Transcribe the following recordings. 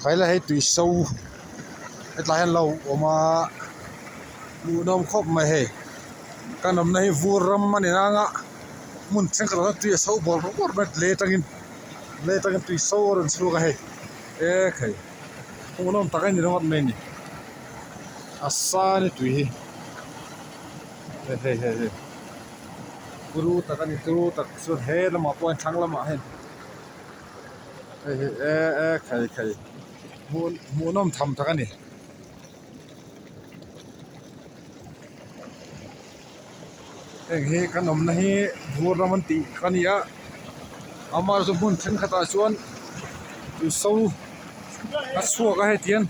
Khaila hei tui so hetlai hian lo awm a hmuhnawm khawp mai hei kan awmna hi vur ram a ni nang a hmun thenkhat ah chuan tui a so bawrh bawrh mai lei atangin lei atangin tui so a rawn chhuak a hei e khai hmuhnawm tak a ni ringawt mai a ni a sa a ni tui hi hei hei hei turu tak a ni turu tak chuan he lamah pawh hian thlang lamah hian. Hei hi e e khai khai hmuh hmuhnawm tham tak a ni. Heng hi kan awmna hi vur ram an tih kha a ni a amaherawhchu hmun thenkhatah chuan tui so a chhuak a hetiang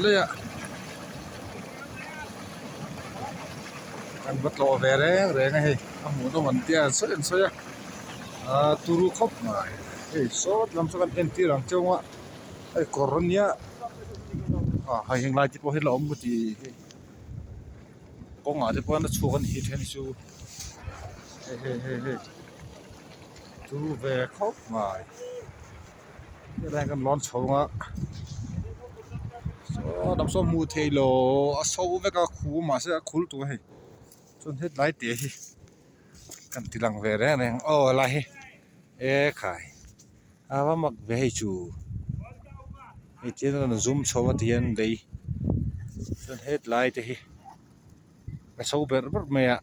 leiah kan va tlawh ve reng reng a hei a hmuhnawm an tia an sawi an sawi a. Aaa turu khawp mai hei sawt lam saw kan entir ang cheu a hei kawr ania ah hei heng lai te pawh hi la awm ka ti hei kawngah te pawh hian a chhuak a ni hi then chu hei hei hei hei turu ve khawp mai helai hian kan lawn chho ang a saw lam saw hmuh theih loh a so vek a khu mahse a khul tur a hei chuan hetlai te hi. Kan ti lang ve reng reng aw helai hi e khai a va mak ve hei chu hei chian a rawn zoom chho a ti hian lei chuan hetlai te hi a chho berh berh mai a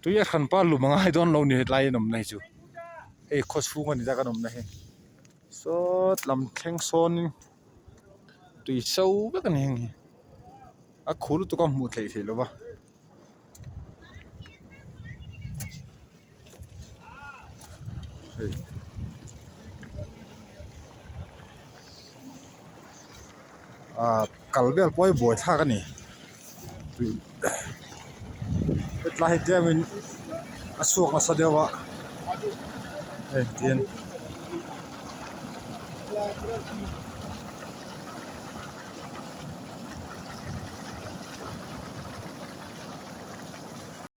tui a hran pa lum a ngai dawn lo a ni hetlai an awmna hi chu hei khaw chhung a ni ta kan awmna hi sawt lam thleng sawnin tui so vek a ni heng hi. A khu lutuk a hmuh theih theih lova. Hei. Ah kal vel pawh hi buai thlak a ni. Tui hetlai hi tlemin a chhuak nasa deuh a hei tihian.